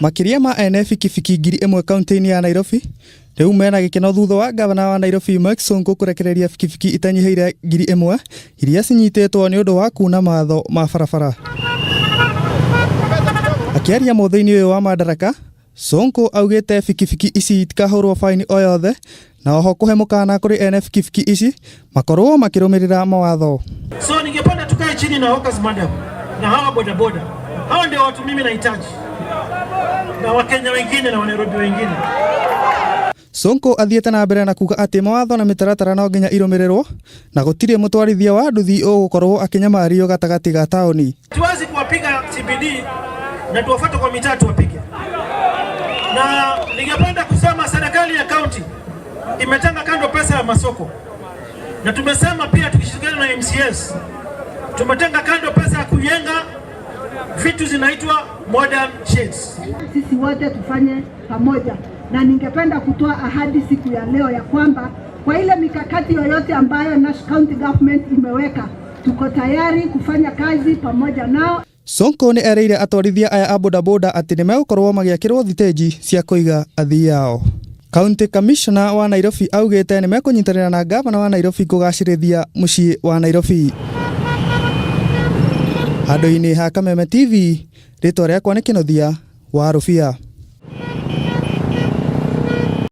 Makĩria ma ene bikibiki 1000 kaunti-inĩ ya Nairobi rĩu mena gĩkeno thutha wa ngavana wa Nairobi Mike Sonko kũrekereria bikibiki itanyihĩire 1000 iria cinyitĩtwo nĩ ũndũ wa kuna mawatho ma barabara. Akĩaria mũthĩ-inĩ ũyũ wa Madaraka, Sonko augĩte bikibiki ici itikahũrwo faini o yothe na oho kũhe mũkana kũrĩ ene bikibiki ici makorwo makĩrũmĩrĩra mawatho. So ningependa tukae chini na hawkers madam na hawa bodaboda. Hawa ndio watu mimi nahitaji na Wakenya wengine na Wanairobi wengine. Sonko athiĩte na mbere na kuga atĩ mawatho na mĩtaratara no nginya irũmĩrĩrwo na gũtirĩ mũtwarithia wa nduthi ũgũkorwo akĩnyamario gatagatĩ ga taũni. Tuwezi kuwapiga CBD na tuwafuate kwa mitaa tuwapige. Na ningependa kusema serikali ya kaunti imetenga kando pesa ya masoko, na tumesema pia tukishirikiana na MCS tumetenga kando pesa ya kujenga vitu zinaitwa modern sheds. Sisi wote tufanye pamoja, na ningependa kutoa ahadi siku ya leo ya kwamba kwa ile mikakati yoyote ambayo National County Government imeweka, tuko tayari kufanya kazi pamoja nao. Sonko nĩ erĩire atwarithia aya a bodaboda atĩ nĩ megũkorwo magĩakĩrwo thitĩnji cia kũiga athii ao. County Commissioner wa Nairobi augĩte nĩ mekũnyitanĩra na ngavana wa Nairobi kũgacĩrithia mũciĩ wa Nairobi. Handũ-inĩ ha Kameme TV, rĩtwa rĩakwa nĩ Kĩnuthia wa Rũbia.